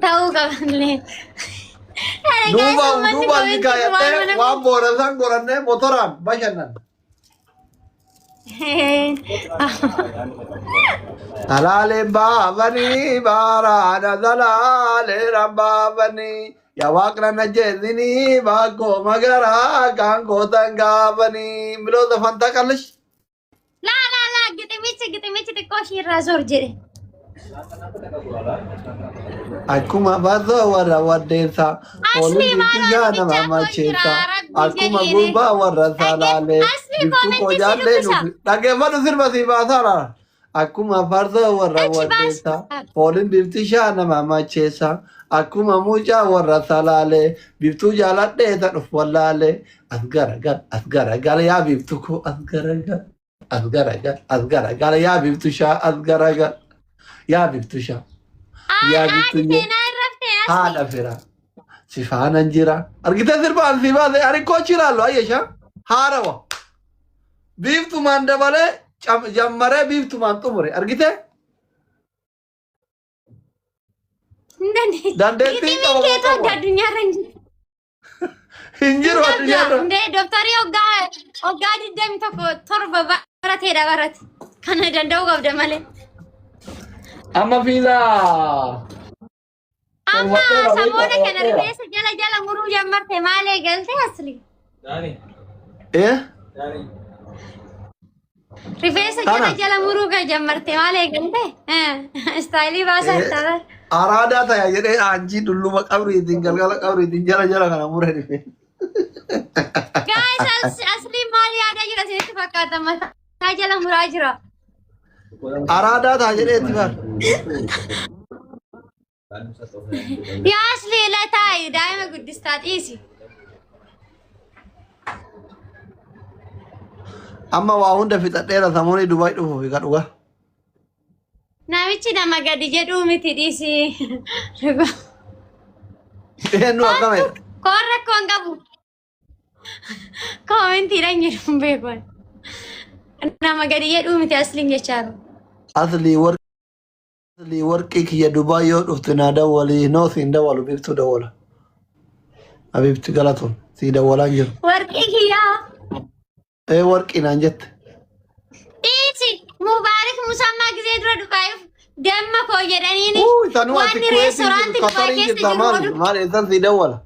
Ta'uu qabanillee. Duuba duubaan si kaayyattee waan boorasan gorannee motoraan bashannan. Salaaleen baafanii baaraadha salaaleen baafanii yaa waaqna na jeesinii baakoo magaraa kaan gootan gaafanii miloota fantaa qallish. Laa laa laa giximichi giximichi xiqqoo ishii irraa zor jedhe. Akkuma baasoo warra waddeessa Asli ooluu maal biyyaa nama bichaa koo macheessa jira rabbi akkuma jedhiini. gurbaa warra Dhagge salaalee asli biftuu koo koomentii si jaallee dubbisa. nuuf dhaggeeffadhu sirba sii baasaara. Akkuma farsoo warra Achi baas. waddeessa fooliin bifti shaa nama macheessa akkuma mucaa warra salaalee biftuu jaaladhee ta dhuf wallaalee as garagal as garagal yaa biftu koo as garagal as garagal as garagal yaa biftu shaa as garagal yaa biftu shaa yaa biftu Haadhi yee seenaa hin raftee asli. haadha fira si faanan jira argitee sirbaan si baase ani koo chiraallo ayyesha haarawa biiftumaan dabalee jammaree biiftumaan xumure argitee Hin dandeessu. dandeettiin Giximiin qaba moo keetu adda qaba addunyaarra hin jiru. hin jiru Hin qabda. addunyaarra Hundee dooktarii hoggaa hoggaa 21 7 barateedha barate. Kana danda'uu qabda malee. Amma fiizaa Amma torwadheera beektaa samoona kana torwadheera. rifeensa jala jala muruu jammarte maal eegalte asli? Eh? Rifeensa jala Kana jala muruu kan jammarte maal eegalte? Istaayilii baasaa eh, itti bara. araadaa taya jedhee aanjii dulluma qabriitiin galgala qabriitiin jala jala kana muree dhufe. Guys, asli maal yaadaa jira isinitti fakkaata? Mataa jala muraa jira. Araadaa ta'a jedhee itti bar. Yaa asli lataayi daa'ima guddistaa dhiisi. Amma waa hunda fixadheera samoonii Dubaay dhufuuf ka dhuga. Namichi nama gadi jedhuu miti dhiisi. Dhugaa. Eenyu akkana jedha. Koon rakkoo hin qabu. Koomentiidhaan jedhu hin beeku. Nama gadi jedhuu miti asliin jechaa jiru. Aslii warqii Asli warqii kiyya Dubaay yoo dhufte naa dawwalii noo siin dawwalu biiftuu dawwala. Abiibti galatoon sii dawwalaa hin jiru. Warqii kiyyaa. Ee warqii naan jette. Dhiisi Mubaarik Musammaa gisee dura Dubaayiif damma koo jedhaniini Uu sanuu ati wanni Kuweetiin jirtu reestoraantii Dubaay Qatariin keessa jirta jiru maal oduu. maal eessan sii dawwala.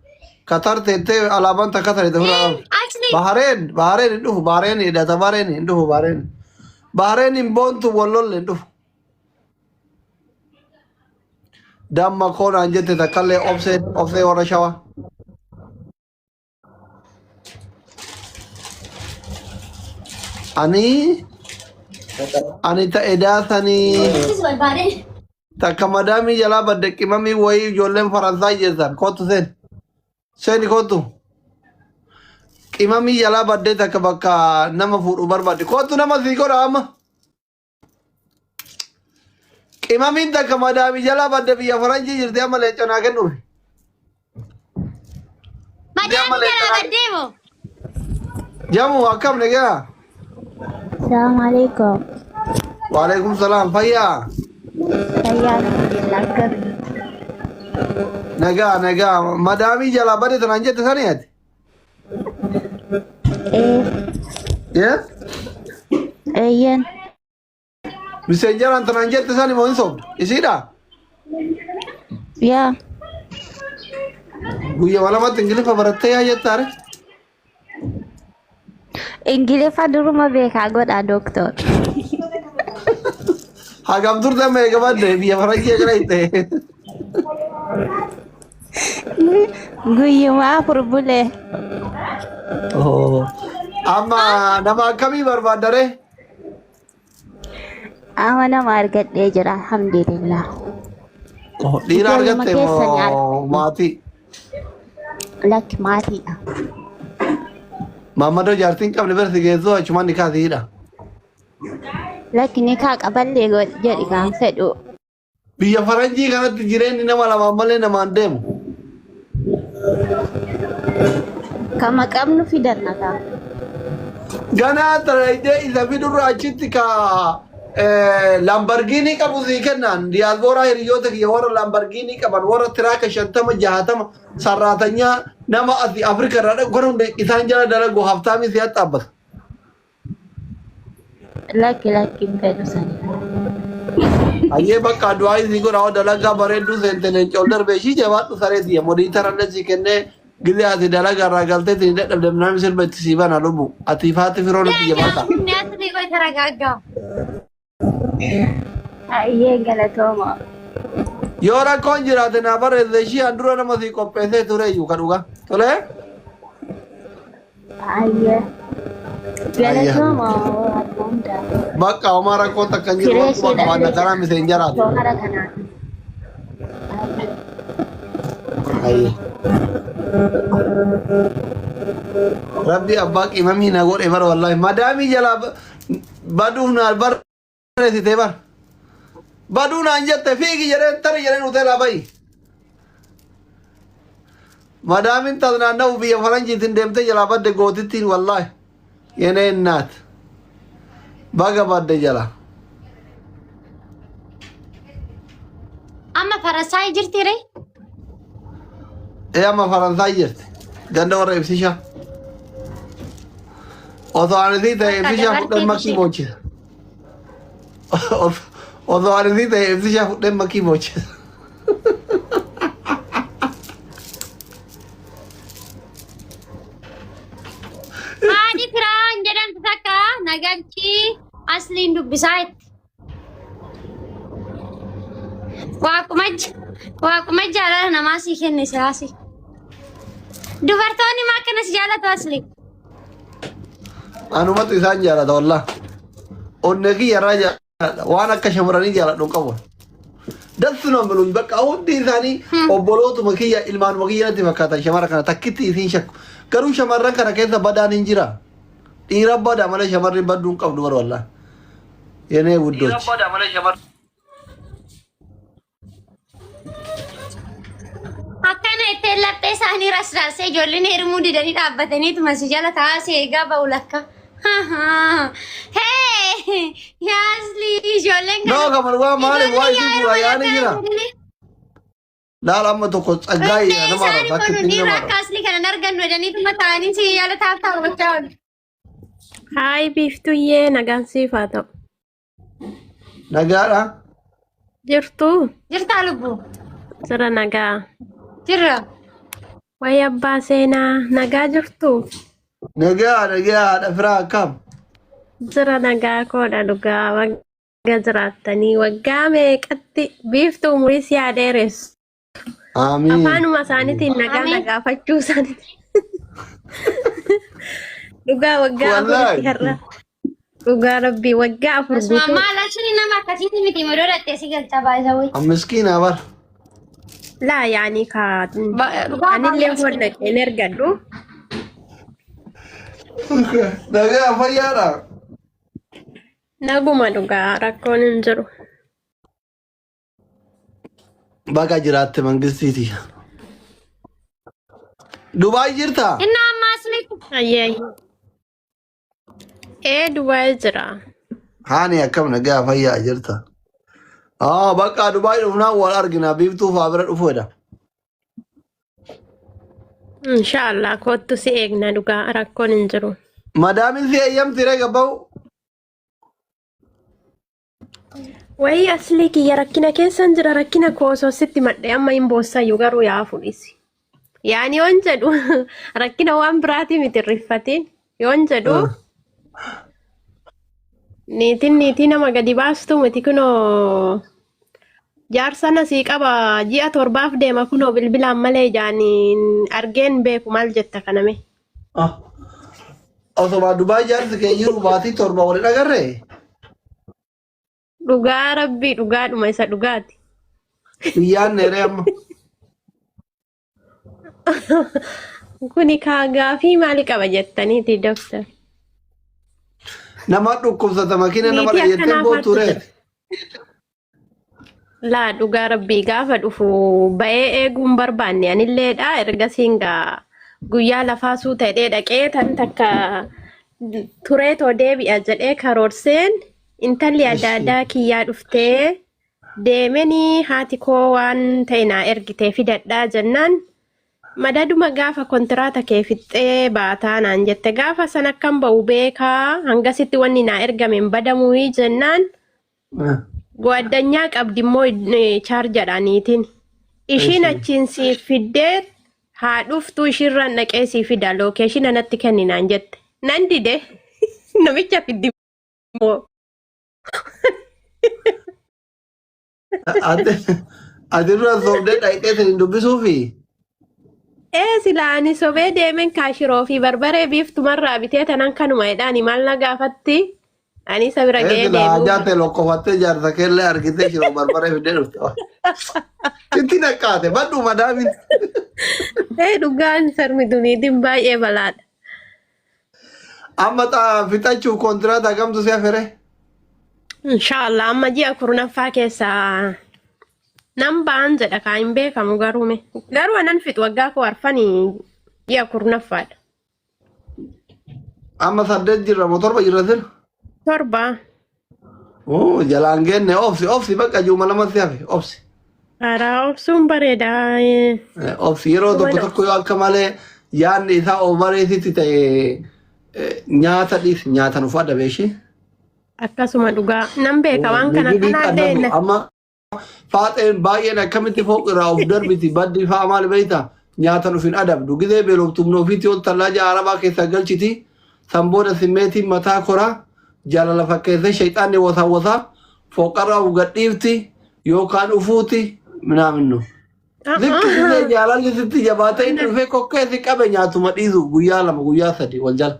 Qatar teettee alaabaan takka tare ofirraa qabdi. Asli Bahareen Bahareen hin dhufu Bahareen hidhata Bahareen hin dhufu Bahareen. Bahareen hin boontu wallolle hin dhufu. Damma koo naan jette takkallee obsee obsee warra shawaa. Ani ani ta'e daasanii barbaade. takka madaamii jalaa badde qimamii wayii ijoolleen Faransaay jeessan kootu seen seeni kootu qimamii jalaa baddee takka bakka nama fuudhu barbaadde kootu nama sii godha amma. Qimamiin takka madaamii jalaa badde biyya faranjii jirti amma leenca naa kennuufi. Amma Madaamii leenca jalaa naa baddee moo? Jamu akkam nagaa? Assalamu alaikum. Waalaikum salaam fayyaa. Fayyaa alhamdulillah akkam. Nagaa nagaa madaamii jalaa badde tanaan jette sani ati? Ee, Yee? eeyyeen. Miseenjaraan tanaan jette sani moo hin sobdu? Isiidha? Yaa, Guyyaa lamatti Ingiliffa barattee yaa jettaare? Ingiliffa duruma beekaa godhaa dooktor. Hagam turte amma eega badde biyya faranjii eegala hitte. Guyyuma 4 bulee. Oh. Amma nama akkamii barbaaddare? Amma nama argadhee jira alhamdulillah. Oh, dhiira Ijoolluma argatte keessan moo argadhe. maatii? Lakki maatiidha. Maammadoo jaartii hin qabne bira si geessuu achumaan ni kaasiidha. Lakki nikaa qaballee jedhi kan fedhu. Biyya faranjii kanatti jireenyi nama lamaan malee namaan deemu. Kama qabnu fidanna kaa. Ganaa tarayidee isa fidurra achitti ka Lamborghini qabu sii kennaan diyaasbooraa hiriyoota kiyya warra Lamborghini qaban warra tiraaka 50 60 sarraatanyaa nama asii Afrika irraa dhaqu kan hunda isaan jala dalagu haftaamii si haxxaabbata. Lakki lakki hin fedhu sani. Ayyee bakka du'aa isii godha hoo dalagaa bareedduu seente leenca ol darbee ishii jabaadhu saree tiyya modiitara illee sii kennee gizee ati dalagaa irraa galtee itti dadhabde namni sirba itti sii bana lubbu ati faati firoo nuti jabaata. Inni asli qoy taragaaggaa. Ayyee galatooma. Yoo rakkoon jiraate naa barreesse ishii an dura nama sii qopheessee ture iyyuu ka dhugaa. Tolee? Ayyee. Galatooma waan hundaa. Bakka homaa rakkoon takka hin jiru wakkuma qabaanna karaa miseenjaraati. Toora kanaan. Ayyee. Rabbi abbaa qimamii na godhe bara wallahi madaamii jalaa baduuf naa barreessite bara. Baduu naan jette fiigi jedheen tari jedheen hoteelaa bahi. Madaamin tasnaanna'u biyya faranjiitiin deemtee jalaa badde gootittiin wallahi. Yenee innaat. Baga badde jala. Amma Faransaay jirti ree? Ee amma Faransaay jirti. Ganda warra ibsishaa. Osoo ani sii ta'e ibsishaa fudheen makii boochisa. Osoo ani sii ta'e ibsishaa fudheen makii boochisa. Haadhi firaan jedhamtu takka nagalchii asliin dubbisaa itti. Waaquma waaquma jaalala namaa sii kenne siyaasi. Dubartoonni maa akkana si jaalatu asli? Anumatu isaan jaalata wallah. Onnee kiyya irraa jaalladha. Waan akka shamarranii jaaladhu hin qabu. Dassu nama biluun bakka hundi isaanii obbolootuma kiyya ilmaanuma kiyya natti fakkaatan shamara kana takkitti isiin shakku. Garuu shamarran kana keessa badaan hin jira. Dhiira bada malee shamarri badduu hin qabdu bara wallah. Yenee wuddochi. Akkana ittiin laphee isaanii rasraasee ijoolleen heerumuu didanii dhaabbataniituma si jala taa'aa si eegaa ba'u lakka. Hee! Yaasli ijoolleen No kamal waa maaliif waa isii yaa bu'aa yaani jira. Laal amma tokko tsaggaayee Hundee nama isaanii arrabsa kun akkitti dhiirri nama akka arrabsa. asli kana hin argannu jedhaniituma taa'anii si jala taa'aa gochaa oolu. Haay biiftuyyee nagaan siif haa ta'u. Nagaadha. Jirtuu? Jirtaa lubbuu? Jira nagaa. Jirra. Wayi abbaa seenaa nagaa jirtuu? Nagaa nagaa haadha firaa akkam. Jira nagaa koodha dhugaa wagga jiraattanii waggaa meeqatti biiftuu umurii si haa dheeressu. Aamiin. Afaanuma isaaniitiin nagaa Amiin. na gaafachuu isaaniitiin. Dhugaa waggaa Wallaahi. afuritti har'a. Dhugaa rabbii waggaa 4 Asuma guutuu. maal asli nama akkasiiti miti modoo dhattee si galcha baay'isawee. An miskiina bar. Laa yaanii kaa Dhugaa anillee baay'ee hoon dhaqeen ergadhu. Nagaa fayyaadha. Naguma dhugaa rakkoon hin jiru. Baga jiraatte mangistiiti. Dubaay jirtaa? Inni amma asli Ayyee ayyee. Ee Dubaay jira. Haani akkam nagaa fayyaa jirta? Aa bakka Dubaay dhufnaan wal argina biiftuu fa'aa bira dhufu jedha. Inshaallah kottu si eegna dhugaa rakkoon hin jiru. Madaamin si eeyyamti ree gabba'u? Wayii aslii kiyya rakkina keessan jira rakkina koo osoo sitti madhee amma hin boossayyuu garuu yaa fudhisi. Yaani yoon jedhu rakkina waan biraatii miti hin riffatiin yoon jedhu niitiin niitii nama gadi baastu miti kunoo jaarsa na sii qaba ji'a 7f deema kunoo bilbilaan malee jaaniin argeen beeku maal jetta kaname. Ah. Osoma Dubaay jaarsi kee jiru baatii 7 waliin agarree? Dhugaa rabbii dhugaadhuma isa dhugaati. Biyyaan neeree amma. Kuni kaa gaafii maali qaba jettaniiti doktar. Nama dhukkubsata makiina nama Niitii dhageettee akkanaa boottu faatu ree. jira. Laa dhugaa rabbii gaafa dhufu ba'ee eeguu hin barbaanne anilleedha ergasiin gaa guyyaa lafaa suuta jedhee dhaqee tan takka tureetoo deebi'a jedhee karoorseen Intalli adda Eshi. addaa kiyyaa dhuftee deemenii haati koo waan ta'e naa ergitee fidadhaa jennaan madaduma gaafa kontiraata kee fixxee baataa naan jette gaafa san akkan ba'u beekaa hangasitti wanni naa ergame hin badamuuyii jennaan Guaddanyaa qabdi immoo chaarjadhaaniitiin. Ishiin Eshi. achiin siif fiddee haa dhuftuu ishiirraan dhaqee sii fida lookeeshina natti kenni naan jette. Nan dide namicha fiddi immoo. Ati ati dura sobdee dhaqxee isin dubbisuufi? Ee silaa ani sobee deemeen kaashiroo fi barbaree biiftumarraa bitee tanan kanuma jedhaani maal na gaafatti ani isa bira Ee ga'ee silaa deebi'uu. hajaa ta'e lokkofattee jaarsa keellee argitee shiroo barbaree fiddee dhufte. Sitti naqqaate badhu madaamin. Ee dhugaan sarmi duniitiin baay'ee balaadha. Amma xaa fixachuuf kontiraata kamtu si hafere? Inshaallah amma ji'a 10ffaa keessa nan ba'an jedha kaa hin beekamu garuu mee. Garuu anan fixu waggaa koo arfanii ji'a 10ffaadha. Amma saddeet jirra moo torba jirra sila? 7. Oo jalaan geenne obsi obsi bakka juuma lama si hafe obsi. Karaa obsuun bareeda. Obsi yeroo tokko Mana tokko yoo akka malee yaadni isaa oobareesitti ta'e nyaata dhiisi nyaata nuuf adda beeshee. Akkasuma dhugaa nan beeka waan kana Migbii kanaallee qannamu amma faaxeen baay'een akkamitti fooq irraa of darbiti baddi fa'aa maal beekta nyaata nuuf hin adabdu gizee beeloftumna ofiitti ol tallaaja arabaa keessaa galchiti san booda simmeetiin mataa koraa jaalala fakkeessee shayxaanni wasaa wasaa fooqarraa of gadhiifti yookaan ufuuti minaaminnu. Zikki gizee jaalalli sitti jabaatee inni dhufee kokkee si qabe nyaatuma dhiisu guyyaa lama guyyaa sadi wal jala.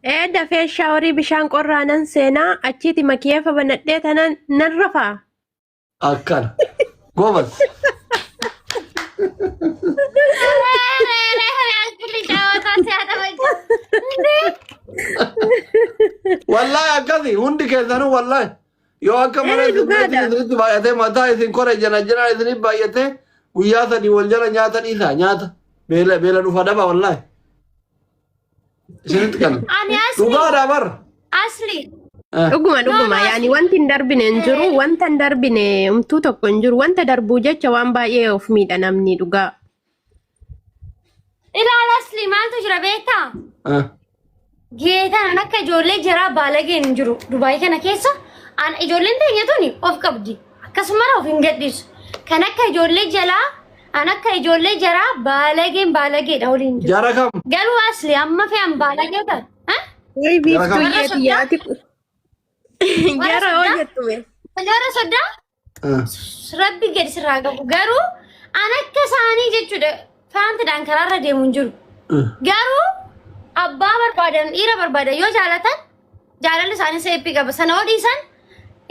Ee dafee shaaworii bishaan qorraa nan seenaa achiiti makiyeefa banadhee tanan nan rafaa. Akkana. Goobas. Wallaahi akkasi hundi keessanuu wallaahi. Yoo akka malee Ee simmeetiin dhugaadha. isinitti baay'atee mataa isin kore jana jana isinitti baay'atee guyyaa sadii wal jala nyaata dhiisaa nyaata. Beela beela dhufa daba wallaahi. Isinitti kana. Ani asli Dhugaadha bar. asli Dhuguma no dhuguma no yaani asli wanti hin darbine hin jiru wanta hin darbine umtuu tokko hin jiru wanta darbuu jecha waan baay'ee of miidha namni dhugaa. Ilaala asli maaltu jira beektaa? Geetaan akka ijoollee jaraa baalageen hin jiru Dubaay kana keessa an ijoolleen teenya tuni of qabdi akkasuma of hin gadhiisu kan akka ijoollee jalaa an akka ijoollee jaraa baalageen baalageedha waliin jiru. Jara kam? Garuu asli amma fe'an baalagee ta'a. Wayi Jara kam? biiftuu Warra soddaa? yeeti yaati Warra jara hoo soddaa? jettu mee. Warra soddaa? Rabbi gadi sirraa qabu garuu an akka isaanii jechuudha faantidhaan karaarra deemu hin jiru. Garuu abbaa barbaadan dhiira barbaadan yoo jaalatan jaalalli isaanii seeppii qaba. Sana yoo dhiisan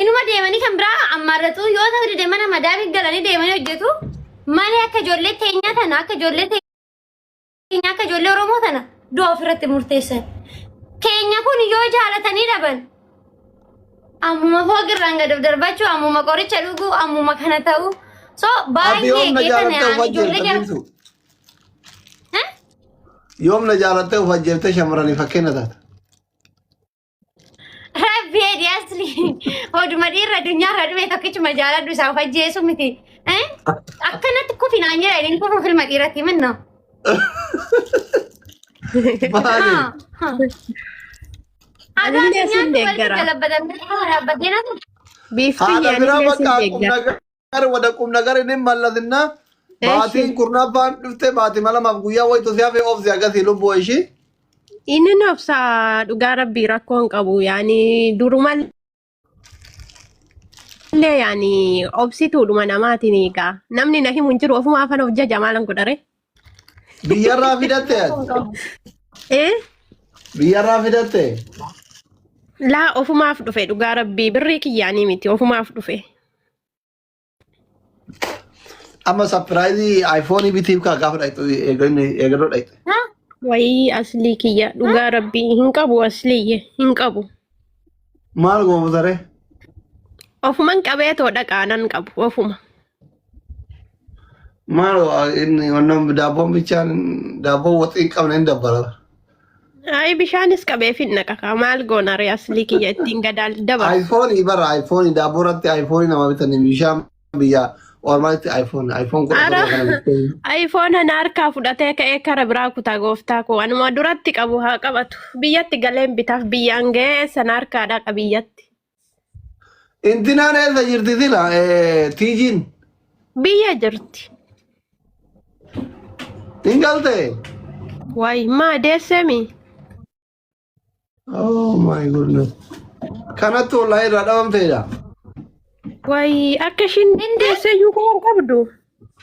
inuma deemanii kan biraa ammaarratu yoo ta'u dide mana madaamii galanii deemanii hojjetu malee akka ijoollee teenyaa tana akka ijoollee keenya akka ijoollee Oromoo tana du'a ofirratti murteessan. Keenya kun yoo jaalatanii dhaban ammuma fooqirraan gad of darbachuu, ammuma qoricha dhuguu, ammuma kana ta'uu. So Ati baay'ee yoom na geetane jaalattee of ani ijoollee ajjeefta jala. Biiftuu? Yoom na jaalattee of ajjeeftee shamarranii fakkeenya taata? Rabbi hedhi asli oduma dhiirra addunyaarra dhume tokkichuma jaaladhu isaa of ajjeesu miti. Eh? Akkanatti kufi naan jedha inni kufu filma dhiiratti minno. Maali? Aduu Anillee sin addunyaatti walitti deeggara. galabatamee dhaabbatee na Biiftuu Haadha biraa anillee sin bakka qum deeggara. nagar wada qum nagar inni mallatinna baatiin Eshi. kurnaffaan dhufte baatii lamaaf guyyaa wayitu si hafe obsi akkasii lubbuu ishii. Inni nu obsa dhugaa rabbii rakkoo hin qabu yaani durumallee yaani obsituudhuma namaatiin egaa namni na himu hin jiru ofuma afaan of jaja maalan godhare. Biyyarraa fidatte ati? Eh? Biyyarraa fidatte? Laa ofumaaf dhufe dhugaa rabbii birrii kiyyaanii miti ofumaaf dhufe. Amma sapiraayizii aayifoonii bitiif kaa gaafa dhaqxu eegaluu dhaqxe. Wayii aslii kiyya dhugaa rabbii hin qabu asliyye hin qabu. Maal goomusaree? Ofuman qabee too dhaqaa nan qabu ofuma. Maal inni wannan daabboon bichaan daabboon waxii hin qabne hin dabbara. Ayi bishaanis qabeef hin naqa maal goona ree Aslii kiyya ittiin gadaal dabarsu. iPhone bara iPhone daabboo irratti iPhone nama bitanii bishaan biyya ormaatti iPhone iPhone kudha Ara torba kana bittee. iPhone ana harkaa fudhatee ka'ee kara biraa kutaa gooftaa koo anuma duratti qabu haa qabatu. Biyyatti galeen bitaaf biyyaan ga'ee sana harkaa dhaqa biyyatti. Intinaan eessa jirti sila tiijiin? Biyya jirti. Hin galte? Wayi maa deessemi? Oh my goodness. Kanatti wallahi irraa dhabamteedha. Wayi akka ishiin deessee iyyuu quba hin qabdu.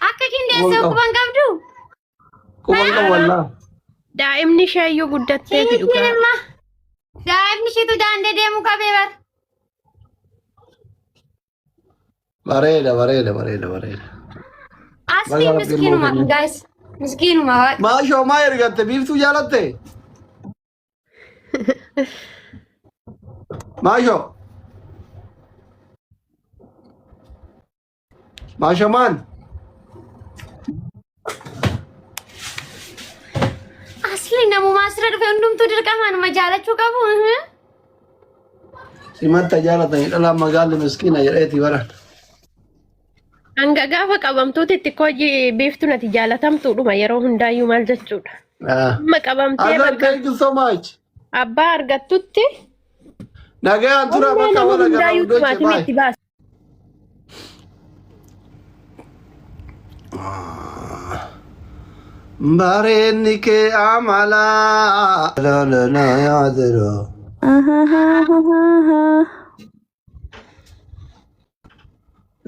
Akka qindeessee Quban quban qabdu. Quban qabu wallah. Daa'imni ishee iyyuu guddattee fi Ishiin dhugaa. imma daa'imni ishiitu daandii deemuu qabee bar. Bareeda bareeda bareeda bareeda. Asli Baga Rabbiin miskiinuma nuu kenne. guys. Miskiinuma waaqa. Maashoo maa ergatte biiftuu jaalatte? Maashoo. Maashoo maan? Asli namumaa asirra dhufe hundumtuu dirqamaanuma jaalachuu qabu. Simatta jaalatanii dhalaan magaalli miskiina jedheeti bara. Hanga gaafa qabamtuutti itti kojii biiftuun ati jaalatamtuudhuma yeroo hundaayyuu maal jechuudha. Amma qabamtee Azar, bakka thank you so much. abbaa argattutti Nagayaan tura onnee bakka nama wala gara hundaayyuu hundoche timaatimii baay. itti baasa. Bareenni kee amalaa. Lolona yaadiro.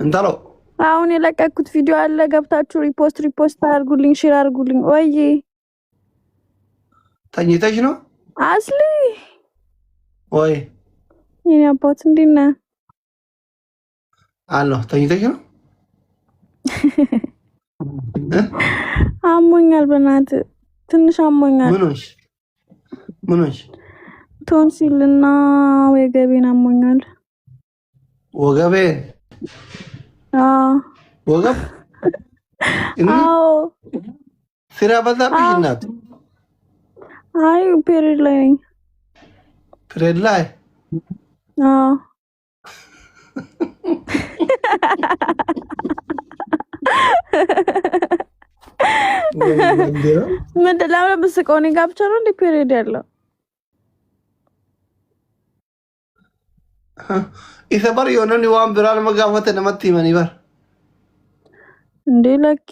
Intalo. አሁን የለቀኩት ቪዲዮ አለ። ገብታችሁ repost repost አድርጉልኝ፣ share አድርጉልኝ። ወይ ተኝተሽ ነው አስሊ ወይ? የኔ አባት እንዴት ነህ? አለሁ። ተኝተሽ ነው? እ? አሞኛል፣ በእናትህ ትንሽ አሞኛል። ምን ሆንሽ? ምን ሆንሽ? ቶንሲል እና ወገቤን አሞኛል። ወገቤን አዎ ወገብ እኔ አዎ ስራ በዛብሽ አዎ። እናት። አይ period ላይ ነኝ። Period ላይ አዎ። ምንድን ለምን የምትስቀው? እኔ ጋር ብቻ ነው እንዴ period ያለው? Isa bar yoo namni waan biraa nama gaafate namatti himanii bar. እንዴ ለኪ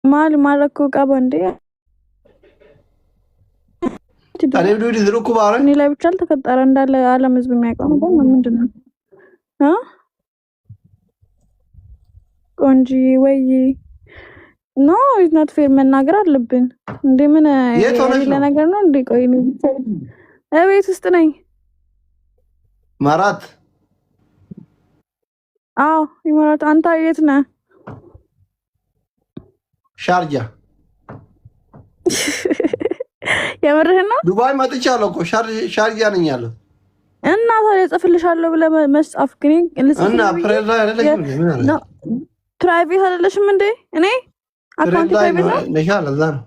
maal maal rakkoo qaba እንዴ? Taniif duudi si dhukkubaara. እኔ ላይ ብቻ አልተፈጠረ እንዳለ ዓለም ህዝብ የሚያውቀው ነገር ነው። ምንድን ነው እ ቆንጂ ወይ no, it's not fair፣ መናገር አለብን እንዴ። ምን የት ሆነሽ የሌለ ነው? ነገር ነው እንዴ? ቆይ እኔ እቤት ውስጥ ነኝ። ማራት አዎ ይመራት። አንተ የት ነህ? ሻርጃ። የምርህን ነው? ዱባይ መጥቻለሁ እኮ ሻርጃ ነኝ ያለሁት። እና ታዲያ እጽፍልሻለሁ ብለህ መጻፍ ግን እና ልጽፍልህ ብዬ Period ላይ አይደለሽም እንዴ? ምን አለ? No፣ private አይደለሽም እንዴ? እኔ Period account ላይ private ነው። ነሻ፣ ለዛ ነው።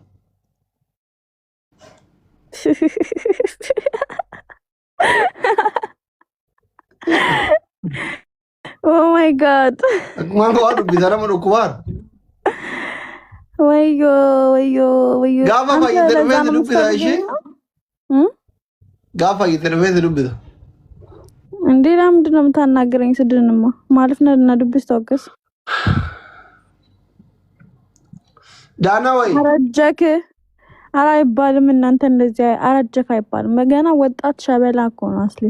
Oh my God. Akkumaan waa dubbisa nama dhukkubaara. ወዮ ወዮ ወዮ። Gaafa አንተ fayyite ለዛ dhufee si ነው dubbisa ishee. የምትፈልገኝ ነው እ? Gaafa fayyite dhufee si dubbisa. እንዴ ለምንድን ነው የምታናግረኝ? ስድንማ ማለት ነው እና ዱብስ ታወቀስ ዳና ወይ አረጀክ ኧረ አይባልም። እናንተ እንደዚህ አረጀክ አይባልም። ገና ወጣት ሸበላ እኮ ነው አስሊ።